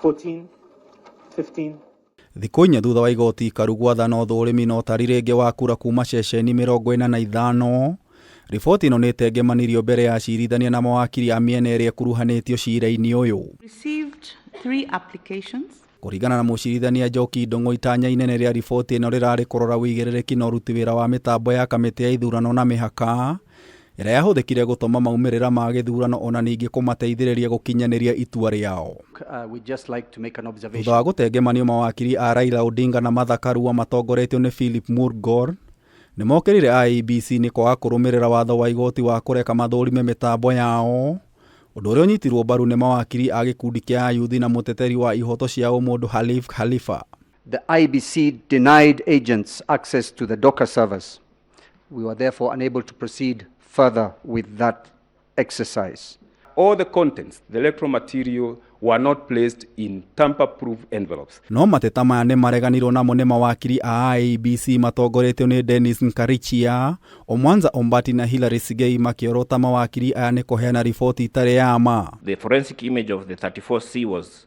14, 15. Thikũ 4 thutha wa igoti ikaru gwathana ũthũrimi na ũtari rĩngĩ wa kura kuma ceceni 45, riboti ĩno nĩ ĩtengemanirio mbere ya acirithania na mawakiri a mĩena ĩrĩa ĩkuruhanĩtio cira-inĩ ũyũ. Received 3 applications. Kũringana na mũcirithania Njoki Ndung'u, itanya inene rĩa riboti ĩno rĩrarĩ kũrora wĩigĩrĩrĩki na ũruti wĩra wa mĩtambo ya kamĩtĩ ya ithurano na mĩhaka ĩrĩa yahũthĩkire gũtũma maumĩrĩra ma gĩthurano ona ningĩ kũmateithĩrĩria gũkinyanĩria itua rĩao. We just like to make an observation. Thutha wa gũtengemanio mawakiri a Raila Odinga na Martha Karua matongoretio nĩ Philip Murgor nĩmokĩrire IEBC nĩ kwaga kũrũmĩrĩra watho wa igoti wa kũreka mathũrime mĩtambo yao, ũndũ ũrĩa ũnyitirwo mbaru nĩ mawakiri a gĩkundi kĩa ayuthi na mũteteri wa ihoto cia ũmũndũ Khalif Khalifa. The IEBC denied agents access to the Docker servers. We were therefore unable to proceed further with that exercise. All the contents, the electoral material, were not placed in tamper-proof envelopes. No mateta maya nĩ mareganirwo namo nĩ mawakiri a IEBC matongoretio nĩ Dennis Nkarichia, Omwanza Ombati na Hilary Sigei makĩorota mawakiri aya nĩ kũheana riboti itarĩ ya ma. The forensic image of the 34C was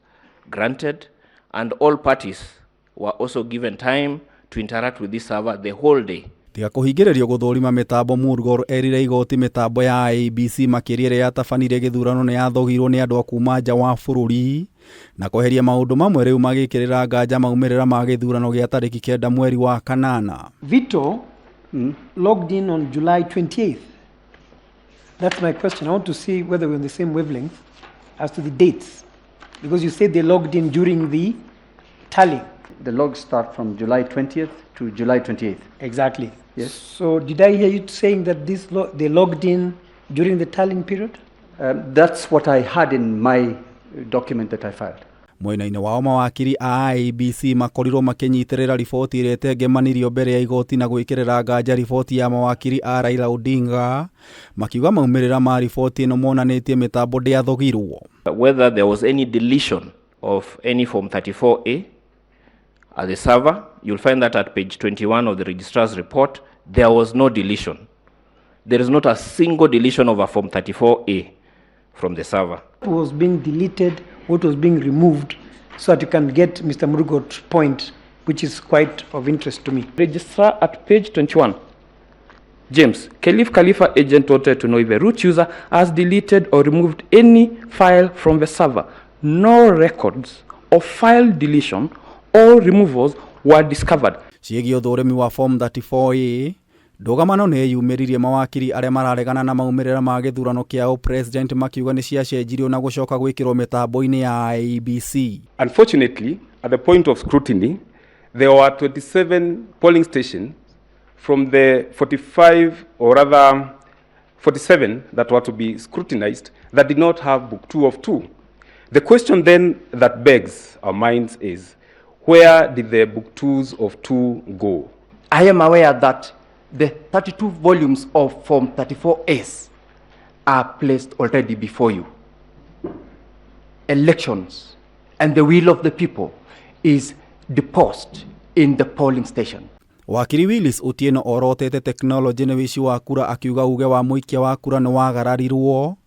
granted and all parties were also given time to interact with this server the whole day. Tiga kũhingĩrĩrio gũthũrima mĩtambo, Murgor erire igoti mĩtambo ya IEBC makĩria ĩrĩa yatabanire gĩthurano nĩ yathogirwo nĩ andũ a kuma nja wa bũrũri na kweheria maũndũ mamwe rĩu magĩkĩrĩra nganja maumĩrĩra ma gĩthurano gĩa tarĩki 9 mweri wa kanana. Vito logged in on July 28th. That's my question. I want to see whether we're on the same wavelength as to the dates, because you said they logged in during the tally. The logs start from July 20th to July 28th. Exactly. Yes. So did I hear you saying that they logged in during the tallying period? That's what I had in my document that I filed. Mwena-inĩ wao mawakiri a IEBC makorirwo makĩnyitĩrĩra riboti ĩrĩa ĩtengemanirio mbere ya igoti na gwĩkĩrĩra nganja riboti ya mawakiri a Raila Odinga, makiuga maumĩrĩra ma riboti ĩno monanĩtie mĩtambo ndĩathogirwo. Whether there was any deletion of any form 34A at the server, you'll find that at page 21 of the registrar's report, there was no deletion. There is not a single deletion of a form 34A from the server. What was being deleted, what was being removed, so that you can get Mr. Murgor's point, which is quite of interest to me. Registrar at page 21. James, Khalif Khalifa agent wanted to know if a root user has deleted or removed any file from the server. No records of file deletion or removals were discovered. Ciĩgiĩ ũthũrimi wa form 34A, ndũgamano nĩ yumĩririe mawakiri arĩa mararegana na maumĩrĩra ma gĩthurano kĩa ũpresident makiuga nĩ ciacenjirio na gũcoka gwĩkĩrwo mĩtambo-inĩ ya IEBC. Unfortunately, at the point of scrutiny, there were 27 polling stations from the 45, or rather 47, that were to be scrutinized that did not have book 2 of 2. The question then that begs our minds is, where did the book 2s of 2 go? I am aware that the 32 volumes of Form 34S are placed already before you. Elections and the will of the people is deposed in the polling station. Wakiri Willis Otieno orotete tekinoronjĩ nĩ wĩici wa kura akiuga uge wa mũikia wa kura nĩ wagararirwo.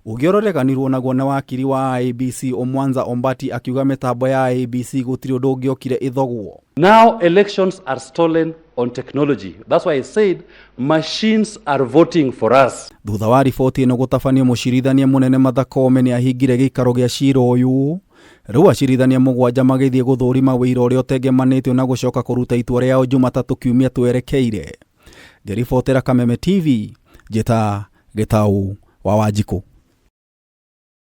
Ũngĩ ũroreganirwo naguo nĩ wakiri wa IEBC Omwanza Ombati akiuga mĩtambo ya IEBC gũtirĩ ũndũ ũngĩokire ĩthogwo. Now elections are stolen on technology. That's why I said machines are voting for us. Thutha wa riboti ĩno gũtabanio, mũcirithania mũnene Martha Koome nĩ ahingire gĩikaro gĩa cira ũyũ. Rĩu acirithania 7 magĩthiĩ gũthũrima wĩira ũrĩa ũtengemanĩtio na gũcoka kũruta itua rĩao Jumatatũ kiumia twerekeire. Ngĩribotera Kameme TV, njĩta Gĩtau wa Wanjikũ.